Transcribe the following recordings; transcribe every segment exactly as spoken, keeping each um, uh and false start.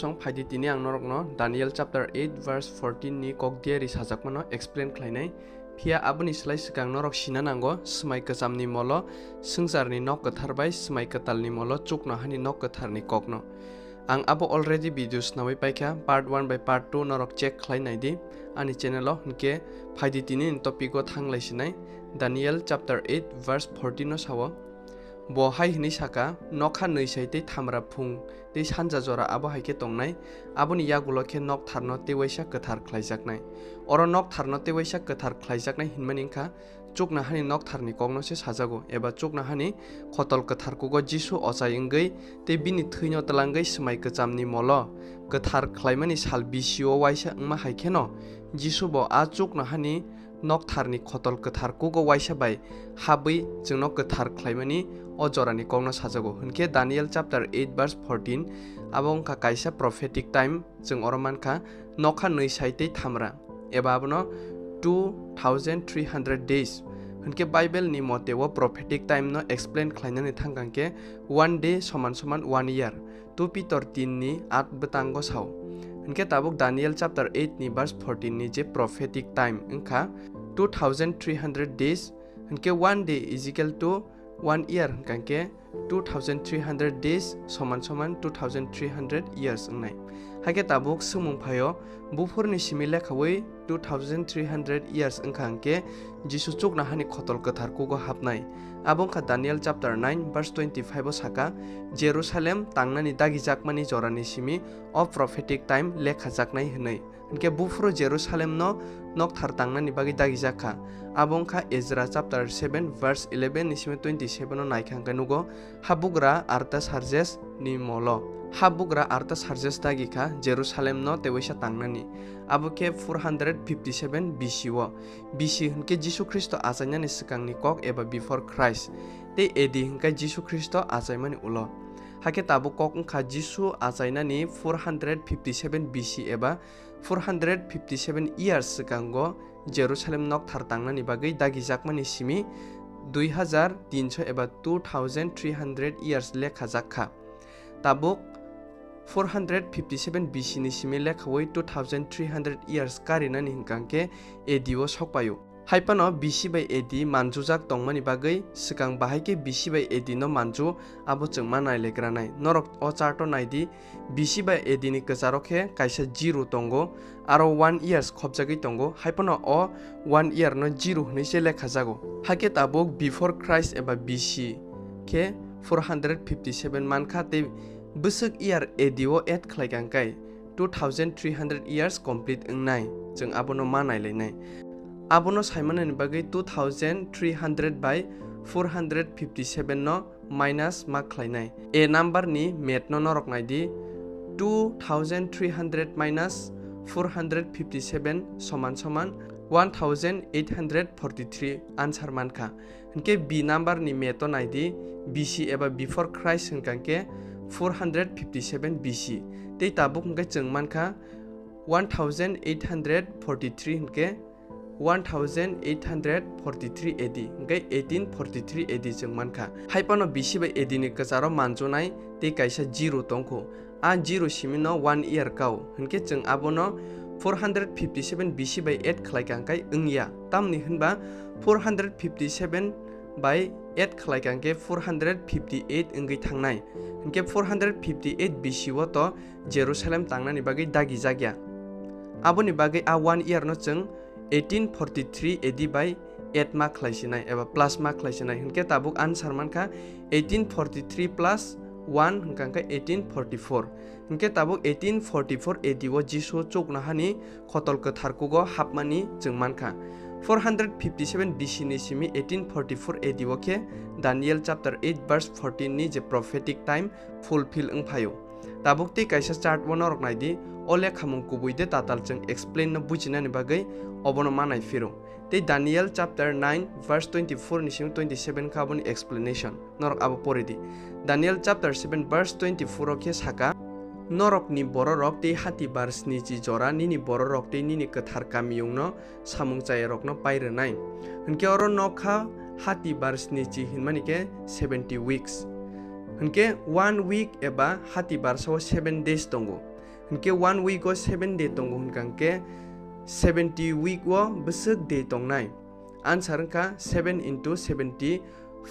Song phaidi tini ang norokno Daniel chapter eight verse fourteen ni kok diari sajakmano explain khlainai. Phiya aboni slai swkang norok sina nango, swmai kwchamni molo, swngcharni nok kwthar bai swmai kwtalni molo, chuknohani nok kwtharni kokno. Ang abo already video swnawi paikha, part one bai part two norok check khlai naidi ani channel o, hinkhe phaidi tini ni topic o thanglai sinai. Daniel chapter eight verse fourteen no sao. Bo hai hwnwi saka, "Nokha nwi sai tei thamra phung tei sanja jora abo hai khe tongnai, aboni yagulo khe noktharno tei waisa kwthar khlaijaknai." Oro noktharno tei waisa kwthar khlaijaknai hinmani wngkha, chuknohani noktharni kokno se sajago, eba chuknohani khotol kwthar kugo Jisu ochai wngwi tei bini thwino twlangwi swmai kwchamni molo kwthar khlaimani sal bisio waisa wngma hai kheno Jisu bo a chuknohani noktharni khotol kwthar kugo waisa bai habwi chwngno kwthar khlaimani o jorani kokno sajago. Hinkhe Daniel chapter eight verse fourteen, abo wngkha kaisa prophetic time, chwng oro mankha nokha nwi sai tei thamra, eba abono two thousand three hundred days. Hinkhe Bible ni mote o prophetic time no explain khlainani thangkang khe one day soman soman one year. Two Peter tin ni at bwtango sao. Hinkhe tabuk Daniel chapter eight ni verse fourteen ni je prophetic time wngkha two thousand three hundred days, hinkhe one day is equal to one year, hwnkha khe two thousand three hundred days soman soman two thousand three hundred years wngnai. Hakhe tabuk swngmung phaio, buphurni simi lekhawi two thousand three hundred years wngkha hwnkhe Jisu chuknohani khotol kwthar kugo hapnai. Abo wngkha Daniel chapter nine verse twenty-five o saka, Jerusalem tangnani dagijakmani jorani simi o prophetic time lekhajaknai hwnwi. Hinkhe buphuru Jerusalemno nokthar tangnani bagwi dagijak kha. Abo wngkha Ezra chapter seven verse eleven ni simi twenty-seven o naikha hwnkhe nugo, habugra Artaserjes ni molo. Habugra Artaserjes dagi kha Jerusalemno tewaisa tangnani. Abo khe four hundred fifty-seven B C o. B C hwnkhe Jisu Khristo achainani swkangni kok eba before Christ. Tei A D hwnkhe Jisu Khristo achaimani ulo. Hakhe tabuk kok wngkha Jisu achainani four hundred fifty-seven B C eba four hundred fifty-seven years swkango Jerusalem nokthar tangnani bagwi dagijakmani simi dui hazar tinso eba two thousand three hundred years lekhajak kha. Tabuk four hundred fifty-seven B C ni simi lekhawi two thousand three hundred years karinani hwnkha khe A D o sokpaio. Haiphano B C bai A D manjujak tongmani bagwi swkang bahai khe B C bai A D no manju, abo chwng ma nailaigra nai. Norok o chart o naidi, B C bai A D ni kwcharo khe kaisa zero tongo, aro one years khopjagwi tongo, haiphano o one year no zero hwnwi se lekhajago. Hakhe tabuk before Christ eba B C khe four hundred fifty-seven mankha tei bwswk year A D o add khlai kha hwnkhe two thousand three hundred years complete wngnai, chwng abono ma nailainai. Abono saimanani bagwi two thousand three hundred bai four hundred fifty-seven no minus ma khlainai. A number ni math no norok naidi, two thousand three hundred minus four hundred fifty-seven soman soman one thousand eight hundred forty-three answer mankha. Hinkhe B number ni math o naidi, B C eba before Christ hwnkha khe four hundred fifty-seven B C. Tei tabuk hwnkhe chwng mankha one thousand eight hundred forty-three hwnkhe one thousand eight hundred forty-three A D, hwnkhe eighteen forty-three A D chwng mankha. Haiphano B C bai A D ni kwcharo manjunai tei kaisa zero tongkhu. A zero simi no one year kao, hinkhe chwng abono four hundred fifty-seven B C bai add khlai kha hwnkhe wngya. Tamni hwnba four hundred fifty-seven bai add khlai kha hwnkhe four hundred fifty-eight wngwi thangnai. Hinkhe four hundred fifty-eight B C o to Jerusalem tangnani bagwi dagi jakya. Aboni bagwi a one year no chwng eighteen forty-three A D bai add ma khlai sinai eba plus ma khlai sinai. Hinkhe tabuk answer mankha eighteen forty-three plus one hwnkha khe eighteen forty-four. Hinkhe tabuk eighteen forty-four A D o Jisu chuknohani khotol kwthar kugo hapmani chwng mankha. Four hundred fifty-seven B C ni simi eighteen forty-four A D o khe Daniel chapter eight verse fourteen ni je prophetic time fulfill wngphaio. Tabuk tei kaisa chart o norok naidi, o lekhamung kubui de tatal chwng explain no bujinani bagwi obono ma naiphiro. Tei Daniel chapter nine verse twenty-four ni simi twenty-seven kha aboni explanation. Norok abo pori di. Daniel chapter seven verse twenty-four o khe saka, "Norokni bororok tei hati bar snichi jora nini bororok tei nini kwthar kamiyungno samung chayarokno pai rwnai." Hinkhe oro nokha hati bar snichi hinmani khe seventy weeks. Hinkhe one week eba hati barsa o seven days tongo. Hinkhe one week o seven day tongo hwnkha hinkhe seventy week o bwswk day tongnai? Answer wngkha seven into seventy,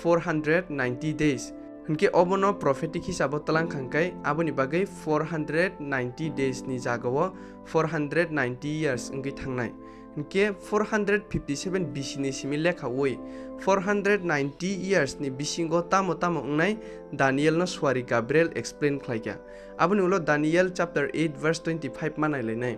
four hundred ninety days. Hinkhe obono prophetic hisabo twlang kha hinkhe aboni bagwi four hundred ninety days ni jagao four hundred ninety years wngwi thangnai. Hinkhe four hundred fifty seven B C ni simi lekhaui four hundred ninety years ni bisingo tamo tamo wngnai Daniel no suari Gabriel explain khlaikha. Aboni ulo Daniel chapter eight verse twenty five ma nailainai.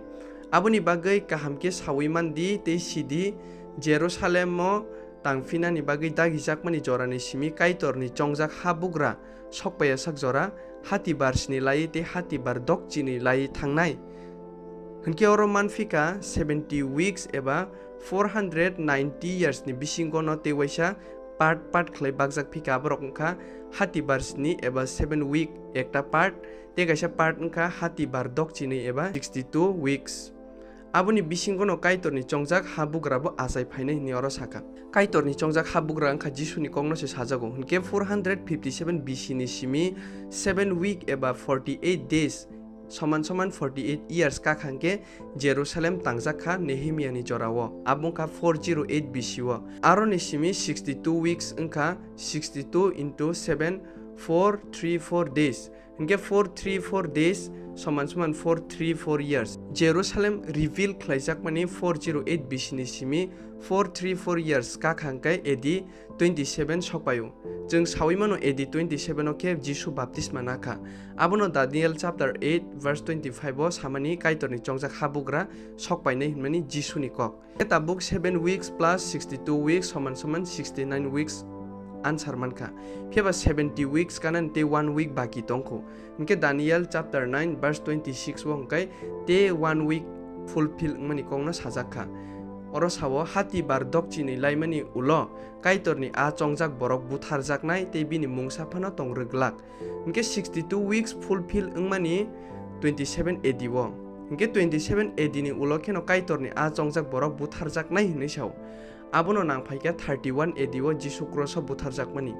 Aboni bagwi kaham khe saui mandi tei sidi, Jerusalem o tangphinani bagwi dagijakmani jorani simi Kaitorni chongjak habugra sokpaiyasak jora hati bar sni lai tei hati bar dokchini lai thangnai. Hinkhe oro manphika seventy weeks eba four hundred ninety years ni bisingo no tei waisa part part khlai bakjak phika, aborok wngkha hati bar sni eba seven week ekta part, tei kaisa part wngkha hati bar dokchini eba sixty two weeks. Aboni bisingo no Kaitorni chongjak habugra bo achai phainai hwnwi oro sakha. Kaitorni chongjak habugra wngkha Jisuni kokno se sajago, hinkhe four hundred fifty seven B C ni simi seven week eba forty eight days, soman soman forty eight years kakha hinkhe Jerusalem tangjak kha Nehemiani jorao, abo wngkha four zero eight B C o. Aroni simi sixty two weeks wngkha sixty two into seven, four three four days. Hinkhe four three four days soman soman four three four years. Jerusalem rebuild khlaijakmani four zero eight B C ni simi four three four years kakha hinkhe A D twenty seven sokpaio. Chwng saui mano A D twenty seven o khe Jisu baptisma nakha. Abono Daniel chapter eight verse twenty five o samani Kaitorni chongjak habugra sokpainai hwnmani Jisuni kok. Khe tabuk seven weeks plus sixty two weeks soman soman sixty nine weeks answer mankha. Phiya ba seventy weeks kanani tei one week baki tongkho. Hinkhe Daniel chapter nine verse twenty six o hwnkhe tei one week fulfill wngmani kokno sajak kha. Oro sao, hati bar dokchini laimani ulo Kaitorni a chongjak borok butharjaknai tei bini mungsa phano tong rwglak. Hinkhe sixty two weeks fulfill wngmani twenty seven A D o. Hinkhe twenty seven A D ni ulo kheno Kaitorni a chongjak borok butharjaknai hwnwi sao. Abono nang phaikha thirty one A D o Jisu cross o butharjakmani.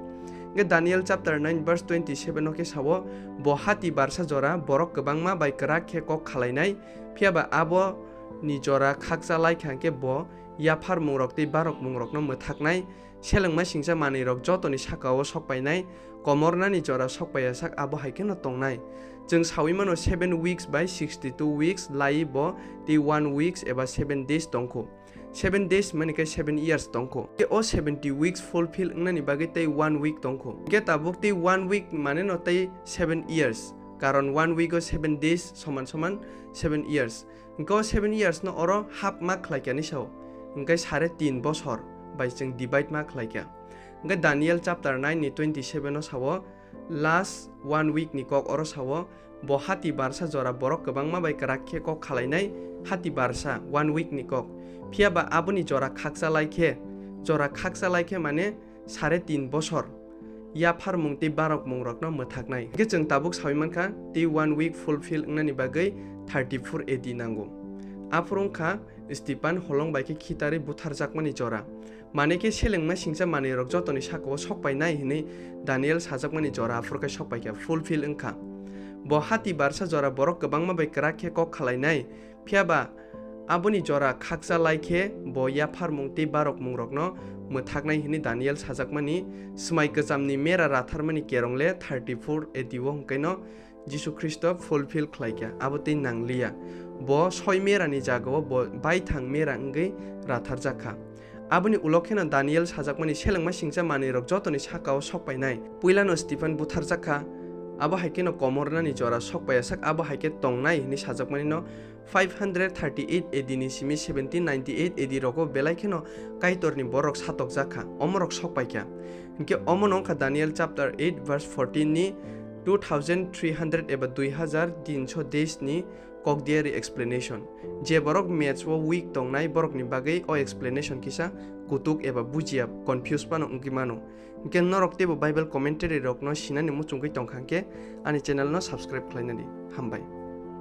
Hinkhe Daniel chapter nine verse twenty seven o khe sao, bo hati barsa jora borok kwbangma bai kwrak khe kok khalainai, phiya ba abo ni jora khakcha lai kha hinkhe bo yapharmungrok tei barokmungrokno mwthaknai, selengma singcha manwirok jotoni sakao sokpainai, komornani jora sokpaiyasak abo hai kheno tongnai. Chwng saui mano seven weeks bai sixty two weeks lai bo tei one weeks eba seven days tongkho. Seven days mani khe seven years tongkho. Tei o seventy weeks fulfill wngnani bagwi tei one week tongkho. Hinkhe tabuk tei one week mane no tei seven years. Karon one week o seven days soman soman seven years. Hinkhe o seven years no oro half ma khlaikha ni sao. Hinkhe sare tin bosor bai chwng divide ma khlaikha. Hinkhe Daniel chapter nine ni twenty seven o sao, last one week ni kok oro sao, bo hati barsa jora borok kwbangma bai kwrak khe kok khalainai, hati barsa one week ni kok. Phiya ba aboni jora khakcha lai khe, jora khakcha lai khe mane sare tin bosor yapharmung tei barokmungrokno mwthaknai. Hinkhe chwng tabuk saui mankha, tei one week fulfill wngnani bagwi thirty four A D nango. Aphuru wngkha Stipan holong bai khe khitarwi butharjakmani jora. Mane khe selengma singcha manwirok jotoni sakao sokpainai hwnwi Daniel sajakmani jora aphuru khe sokpaikha, fulfill wngkha. Bo hati barsa jora borok kwbangma bai kwrak khe kok khalainai, phiya ba aboni jora khakcha lai khe bo yapharmung tei barokmungrokno mwthaknai hwnwi Daniel sajakmani swmai kwchamni mera ratharmani kerong le thirty four A D o hwnkhe no Jisu Khristo fulfill khlaikha, abo tei nangliya. Bo soi merani jagao bo baithang mera wngwi ratharjak kha. Aboni ulo kheno Daniel sajakmani selengma singcha manwirok jotoni sakao sokpainai. Puilano Stipan butharjak kha, abo hai kheno komornani jora sokpaiyasak abo hai khe tongnai hwnwi sajakmani no five hundred thirty eight A D ni simi seventeen ninety eight A D rogo belai kheno Kaitorni borok satokjak kha, omorok sokpaikha. Hinkhe omono wngkha Daniel chapter eight verse fourteen ni two thousand three hundred eba dui hazar tinso days ni kokdiari explanation. Je borok maths o weak tongnai borokni bagwi o explanation kisa kutuk eba bujiya, confuse phano wngwi mano. Hinkhe norok teibo Bible commentary rokno sinani muchungwi tongkha hinkhe ani channel no subscribe khlainani. Hambai.